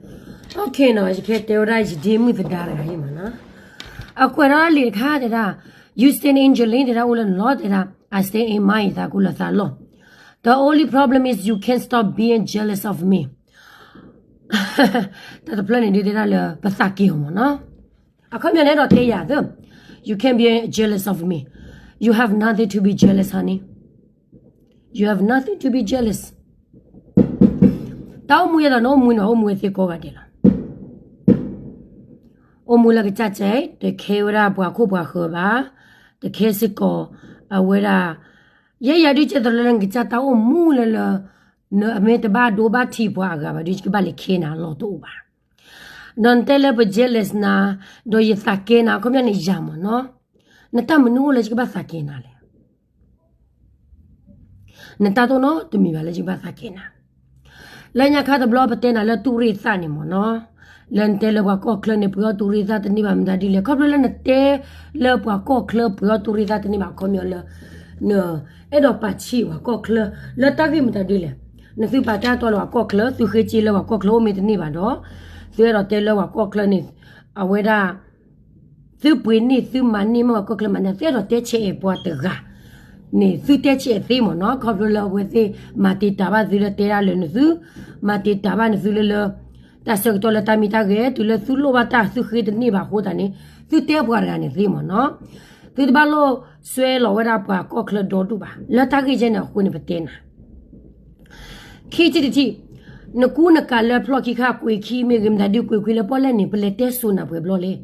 Okay နီၤ, ယကတဲဝဲဒၣ်ယဒ့မုၣ်သဒါတဂၤအံၤမးနီၤ. အကွဲးထီၣ်လံာ်တခါတဲဒၣ်, You stay in Jolene တဲဒၣ် အိၣ်လၢနလီၢ် တဲဒၣ်, I stay in mine ယသးကိၢ်လၢသးလီၢ်. The only problem is you can't stop being jealous of me. တၢ်တဖျၢၣ်န့ၣ်ဒုးတဲဒၣ်လၢပသးက့ၤအီၤမးနီၤ. အခီပညီန့ၣ်ဒီးတဲယၤသၢ, You can't be jealous of me. You have nothing to be jealous, honey. You have nothing to be jealous. တၢ်အိၣ်မူယဲဒီးနအိၣ်မူန့ၣ် အိၣ်မူဝဲသ့ကိးဂၤဒဲးလီၤ. အိၣ်မူလၢကစၢ်ကဲ, တခဲဝဲဒၣ်ပှၤခိၣ်ပှၤဃၢၤဘၣ်, တခဲစ့ၢ်ကီး အဝဲဒၣ်, ယဲယၤဒုးကဲသိးလၢနကစၢ်တၢ်အိၣ်မူလၢလၢ, နမ့ၢ်တဘၣ်ဒိဘၣ်ထံးပှၤအဂၤဘၣ်ဒုး ယကဘၣ်လဲၤခဲနၤလီၤတအိၣ်ဘၣ်. ဒီးနတဲလၢပ jealous နၤ, ဒီးယသးကဲနၤ အခီပညီန့ၣ်ယၤမးနီၤ. နတၢ်မနုၤအိၣ်လၢယကဘၣ်သးကဲနၤလဲၣ်. နတၢ်တအိၣ်နီတမံၤဘၣ်လၢယကဘၣ်သးကဲနၤ. လၢညါခါတဘျီပတဲနၤလၢတူၢ်ရ့ၣ်သၣ်န့ၣ်မးနီၤ, လၢနတဲလၢပှၤကီၢ်ချၢန့ၣ် ပှ့ၤအီၣ်တူၢ်ရ့ၣ်သၣ်တန့ၢ်ဘၣ်မတၤဒ်လဲၣ်, ခီဖျိလၢနတဲလၢပှၤကီၢ်ချၢပှ့ၤအီၣ်တူၢ်ရ့ၣ်သၣ်တန့ၢ်ဘၣ် အခီပညီလၢ နအဲၣ်ဒိးပာ်ဆံးပှၤကီၢ်ချၢ လၢတၢ်ဂ့ၢ်မတၤဒ်လဲၣ်. နသုပာ်တၢ်တီလၢပှၤကီၢ်ချၢ သုဃ့က့လၢပှၤကီၢ်ချၢအိၣ်မ့ၢ်တန့ၢ်ဘၣ်ဒီး, သုအဲၣ်ဒိးတဲလၢပှၤကီၢ်ချၢန့ၣ် အဝဲဒၣ် သုပှ့ၤန့ၢ်သုမၤန့ၢ်မ့ၢ်ပှၤကီၢ်ချၢမၤန့ၢ် သုအဲၣ်ဒိးတဲဆဲးအဲးပှၤတဂၤန့ၣ် သုတဲဆဲးအဲးသ့မးနီၤ. ခီဖျိလၢအဝဲသ့ၣ်မၤတံာ်တာ်ဘၣ်သုလၢတဲဒၣ်လၢနသု, မၤတံာ်တာ်ဘၣ်နသုလၢလၢ တၢ်ဆၢကတီၢ်လၢတၢ်မံတၢ်ဂဲၤ တုၤလၢသုလိၣ်ဘၣ်တၢ်သုဃ့တန့ၢ်ဘၣ်အဃိသတးန့ၣ် သုတဲပှၤတဂၤန့ၣ်သ့မးနီၤ. သုတဘၣ်လိၣ်စွဲလီၤဝဲဒၣ်ပှၤကီၢ်ချၢဒီဒူၣ်ဘၣ် လၢတၢ်ဂ့ၢ်ကဲန့ၣ်အဃိန့ၣ် ပတဲနၤ ခံထံၣ်တထံၣ်, နကူနကၤလၢဖျီၣ်ခံခါကွံာ်ခံမ့ၢ်ဂ့ၤ မတၤဒုးကွံာ်ကွံာ်လၢပီၣ်လဲၣ်န့ၣ် ပလဲၤတဲစိၤနၤပှဲၤဘျီလဲၣ်,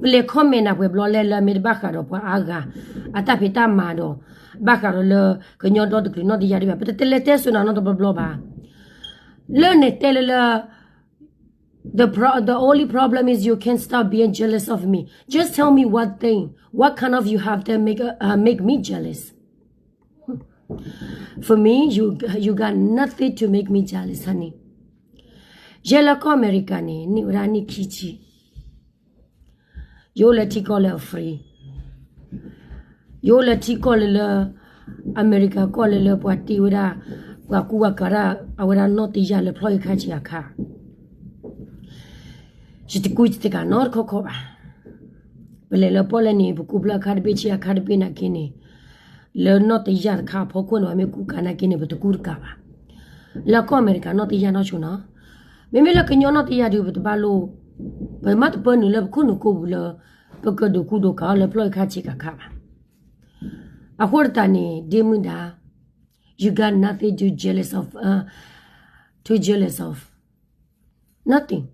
ပလဲၤ comment နၤပှဲၤဘျီလဲၣ်လၢအမ့ၢ်တဘၣ်ဃးဒီးပှၤအါဂၤ အတၢ်ဖံးတၢ်မၤဒီး ဘၣ်ဃးဒီးလၢကညီဒီတကလုာ်နီၢ်တယၢ်ဒံးဘၣ် ပတလဲၤတဲစိၤနၤနီတဘျီဘျီဘၣ်. လၢန့ၣ်တဲလၢလၢ The pro the only problem is you can't stop being jealous of me. Just tell me one thing. What kind of you have that make uh, make me jealous? For me, you you got nothing to make me jealous, honey. ယဲလၢကီၢ်အမဲရကၤန့ၣ် န့ၢ်ဝဲဒၣ်နံၣ်ခံဆံ ယအိၣ်လၢထံကီၢ်လၢအ free, ယအိၣ်လၢထံကီၢ်လၢလၢ အမဲရကၤကီၢ်လၢလၢပှၤတ့ဝဲဒၣ် ပှၤကူပှၤကၤဒၣ် အဝဲဒၣ်နီၢ်တယၢ်လၢဖျီၣ်အံၤခါဆံးအခါ, ယတကူယတကၤနီတခီခီဘၣ်. ပလဲၤလၢပီၣ်လဲၣ်န့ၣ် ပကူဖျၢၣ်အခါတဘ့ၣ်ဆံးအခါတဘ့ၣ်နာ်က့န့ၣ် လၢနီၢ်တယၢ်တခါအဖီခိၣ်န့ၣ် ပမ့ၢ်ကူကၤနာ်က့န့ၣ် ပတကူတကၤဘၣ်. လၢကီၢ်အမဲရကၤနီၢ်တယၢ်နီၢ်ဆိနီၤ, မ့မ့ၢ်လၢကညီနီၢ်တယၢ်ဒုး ပတဘၣ်လိၣ်, ပမ့ၢ်တပၢနုာ်လၢပခိၣ်နူာ်ကိးပူၤလၢ ပကဒိးကူဒိးကၤအီၤလၢဖျီၣ်အံၤခါဆံးအခါဘၣ်. အဃိသတးန့ၣ် ဒ့မုၣ်ဒါ, you got nothing to jealous of, uh, to jealous of, nothing.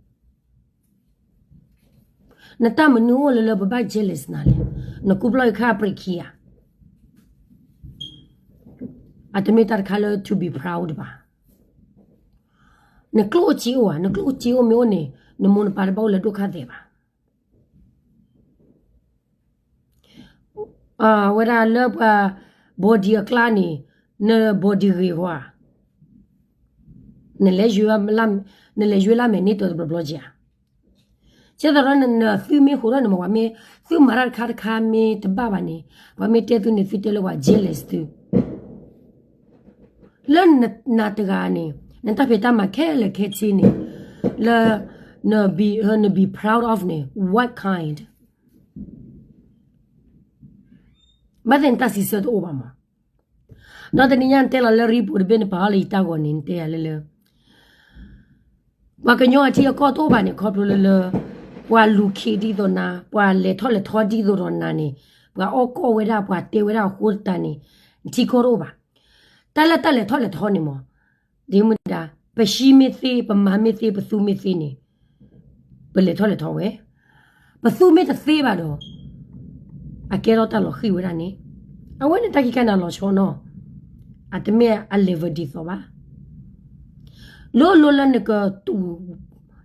နတၢ်မနုၤအိၣ်လၢလၢပဘၣ် jealous နၤလဲၣ်. နကူဖျီၣ်အံၤခါအပြံးခံဂၤ, အတမ့ၢ်တၢ်တခါလၢ to be proud ဘၣ်. နကျိၣ်အိၣ်စ့အိၣ်ဧါ, နကျိၣ်အိၣ်စ့အိၣ်မ့ၢ်အိၣ်န့ၣ် နမိၢ်နပၢ်တဘၣ်အိၣ်လၢဒိၣ်ခါသဲးဘၣ်. အဝဲဒၣ်လၢပှၤ body အကျါန့ၣ် န body ဂ့ၤဝါ, နလဲၤယွၤ, နလဲၤယွၤလၢမဲာ်န့ၢ်တၢ်တဘျီဘျီကဧါ. ကဲသိးဒီးနသုမ့ၢ်ဟိးထီၣ်န့ၣ်မ့ၢ်ပှၤမ့ၢ် သုမၤတၢ်တခါတခါမ့ၢ်တဘၣ်ဘၣ်န့ၣ် ပှၤမ့ၢ်တဲသုန့ၣ် သုတဲလၢပှၤ jealous သု လၢနတဂၤန့ၣ် နတၢ်ဖံးတၢ်မၤခဲလၢာ်ခဲဆ့န့ၣ် လၢ န be, န be proud of န့ၣ် what kind? ဘၣ်သ့ၣ်နတၢ်စံးဆၢတအိၣ်ဘၣ်မး. ဒီးတနံၤညါနတဲလီၤလၢ report တဘ့ၣ် နပာ်အီၤလၢယတၢ်ဂီၤန့ၣ် နတဲယၤလၢလၢ ပှၤကညီအထံအကီၢ်တအိၣ်ဘၣ်န့ၣ် ခီဖျိလၢလၢ ပှၤလူၤခ့ဒ်သိးနၤ ပှၤလဲၤထီၣ်လဲၤထီဒ်သိးဒီးနၤန့ၣ် ပှၤအီၣ်ကီၢ်ဝဲဒၣ် ပှၤတဲဝဲဒၣ်အဃိသတးန့ၣ် နထံကီၢ်တအိၣ်ဘၣ်. တၢ်လၢတၢ်လဲၤထီၣ်လဲၤထီန့ၣ်မး ဒ့မုၣ်ဒါ ပဟံးမ့ၢ်သ့ ပမၤမ့ၢ်သ့ ပသူမ့ၢ်သ့န့ၣ် ပလဲၤထီၣ်လဲၤထီဝဲ. ပသူမ့ၢ်တသ့ဘၣ်ဒီး အကဲထီၣ်တၢ်လီၤဃံၤဝဲဒၣ်န့ၣ် အဝဲန့ၣ်တၢ်ခံခါန့ၣ်အလီၤဆီနီၤ အတမ့ၢ်အ level ဒ်သိးဘၣ်. လိၤလိၤလၢနကတူၢ်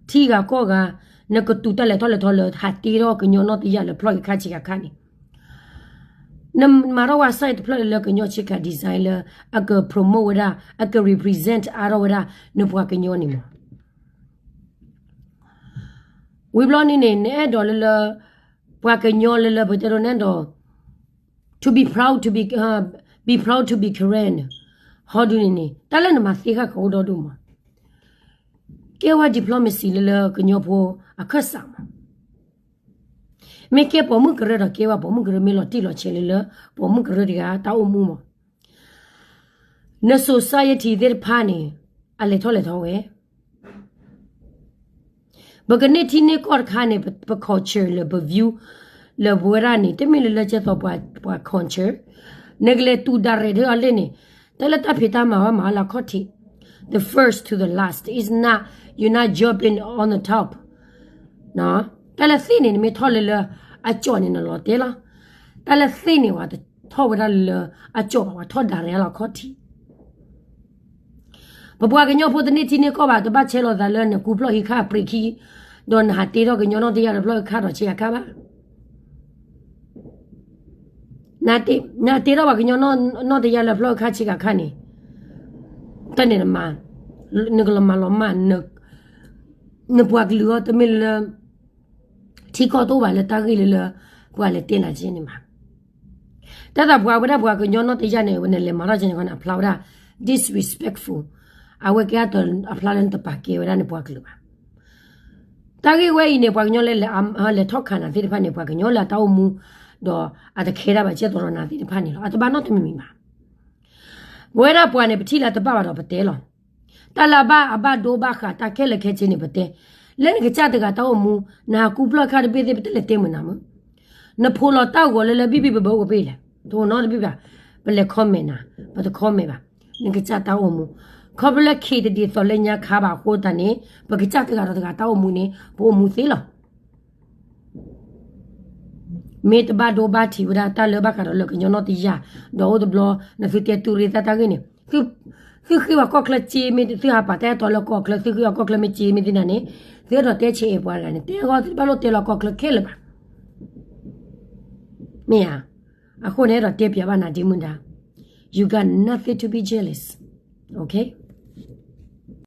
ထံဂၤကီၢ်ဂၤ နကတူၢ်တၢ်လဲၤထီၣ်လဲၤထီလၢဟးတ့ထီၣ်ကညီနီၢ်တယၢ်လၢဖျီၣ်အံၤခါဆံးခါခါန့ၣ် နမၤထီၣ်ဝဲ site တဖျၢၣ်လၢကညီဆ့ကၤ design လၢ အက promote ဝဲဒၣ် အက represent အါထီၣ်ဝဲဒၣ် နပှၤကညီန့ၣ်မး. ဝံၤဘျီန့ၣ်န့ၣ် နအဲၣ်ဒိးလၢလၢ ပှၤကညီလၢလၢ ပတဲဒိးနအဲၣ်ဒိး to be proud to be, uh, be proud to be Karen ဟီဒုန့ၣ်န့ၣ် တၢ်လၢနမၤသ့ဃာ်ကအိၣ်ဒီဒူၣ်မး. ကဲဝဲ diplomacy လၢလၢကညီဖိအခၢၣ်စးမး. မ့ၢ်ကဲပိာ်မုၣ်ကရၢဒီးကဲဝဲပိာ်မုၣ်ကရၢ မ့ၢ်လီၤတံၢ်လီၤဆဲးလၢလၢ ပိာ်မုၣ်ကရၢတဂၤတၢ်အိၣ်မူမး. န society သ့ၣ်တဖၣ်န့ၣ် အလဲၤထီၣ်လဲၤထီဝဲ ပကန့ၢ်ထံန့ၢ်ကီၢ်တခါန့ၣ် ပ ပ culture လၢပ view လၢပဝဲဒၣ်န့ၣ် တမ့ၢ်လၢလၢကဲသိးပှၤ ပှၤ culture နကလဲၤတူၢ်ဒၣ်ရဲၣ်ဒၣ်အီၤလဲၣ်န့ၣ် တၢ်လၢတၢ်ဖံးတၢ်မၤဝဲမၤလၢအခီၣ်ထံး the first to the last is not, you're not jumping on the top. တၢ်လၢသ့ၣ်န့ၣ် နမ့ၢ်ထီၣ်လၢလၢအကၠီၣ်န့ၣ် နလီၤတဲာ်လီၤ. တၢ်လၢသ့ၣ်န့ၣ် ပှၤတထီၣ်ဝဲဒၣ်လၢအကၠီၣ်ဘၣ် ပှၤထီၣ်ဒၣ်ရဲၣ်လၢအခီၣ်ထံး ပပှၤကညီဖိတန့ၢ်ထံန့ၢ်ကီၢ်ဘၣ် တဘၣ်ဆဲးလီၤသးလၢနကူဖျီၣ်ဟံးခါပြံးခံ ဒီးနဟးတ့ထီၣ်ကညီနီၢ်တယၢ်လၢဖျီၣ်ခါဒီးဆ့ကၤခါဘၣ်. နဟးတ့ထီၣ်ပှၤကညီနီၢ်တယၢ်လၢဖျီၣ်ခါဆ့ကၤခါန့ၣ် တၢ်န့ၣ်နမၤ နကလီၤမၤလီၤမၢ် နပှၤကလုာ်အီၤတမ့ၢ်လၢ ထံကီၢ်တအိၣ်ဘၣ်လၢတၢ်ဂ့ၢ်လၢလၢ ပှၤလဲၤတဲနၤကဲန့ၣ်မး. တၢ်သးပှၤဝဲဒၣ်ပှၤကညီနီၢ်တယၢ်န့ၣ် ဝဲန့ၣ်လဲၤမၤထီၣ်ကဲန့ၣ်ခီန့ၣ် အဖျါဝဲဒၣ် disrespectful အဝဲကဲအတၢ်အဖျါလၢနတပာ်ကဲဝဲဒၣ်န့ၣ်ပှၤကလုာ်ဘၣ်. တၢ်ဂ့ၢ်ဝဲအံၤန့ၣ် ပှၤကညီလဲၤ လဲၤထီၣ်ခးနၤသ့ၣ်တဖၣ်န့ၣ် ပှၤကညီလၢအတၢ်အိၣ်မူ ဒီးအတခဲဒၣ်ဘၣ်ကဲသိးဒီးနၤသ့ၣ်တဖၣ်န့ၣ်လီၤ. အတဘၣ်နီတမံၤမံၤဘၣ်. ပဝဲဒၣ်ပှၤန့ၣ် ပထံၣ်လၢအတဘၣ်ဘၣ်ဒီးပတဲလီၤ. တၢ်လၢအဘၣ်အဘၣ်ဒိဘၣ်ဃး တၢ်ခဲလၢာ်ခဲဆ့န့ၣ် ပတဲ. လၢနကစၢ်တဂၤတၢ်အိၣ်မူ နဟးကူဖျီၣ်ခါတဘ့ၣ်သ့ၣ် ပတလဲၤတဲမုာ်နၤမး. နဖိးလီၤတၢ်ဂီၤလၢလၢဘံၣ်ဘံၣ်ဘၢဘၢအိၣ်ကပ့ၢ်လဲၣ်. တအိၣ်နီတဘ့ၣ်ဘၣ်. ပလဲၤ comment နၤ, ပတ comment ဘၣ်. နကစၢ်တၢ်အိၣ်မူ ခီဖျိလၢခံတဒ်သိးလၢညါခါဘၣ်အဃိသတးန့ၣ် ပကစၢ်တဂၤဒီးတဂၤတၢ်အိၣ်မူန့ၣ် ပအိၣ်မူသ့လီၤ. မ့ၢ်တဘၣ်ဒိဘၣ်ထံးဝဲဒၣ်တၢ်လၢဘၣ်ဃးဒီးလၢကညီနီၢ်တယၢ် ဒီးအိၣ်တဘျီ နသုတဲတူၢ်ရ့ၣ်တၢ်တၢ်ဂ့ၢ်န့ၣ် သုဃ့ဝဲကီၢ်ချၢစ့ မ့ၢ်သုဟးပာ်တၢ်အဲၣ်တီလၢကီၢ်ချၢ သုဃ့အီၤကီၢ်ချၢမ့ၢ်စ့မ့ၢ်သ့ၣ်နၤန့ၣ် သုအဲၣ်ဒိးတဲဆဲးအဲၣ်ပှၤတဂၤန့ၣ် တဲအဂီၢ်သုတဘၣ်လိၣ်တဲလီၤကီၢ်ချၢခဲလၢာ်ဘၣ်. မ့ၢ်ဧါ. အဃိန့ၣ် အဲၣ်ဒိးတဲပၠးဘၣ်နၤဒ်မုၢ်ဒါ you got nothing to be jealous, okay?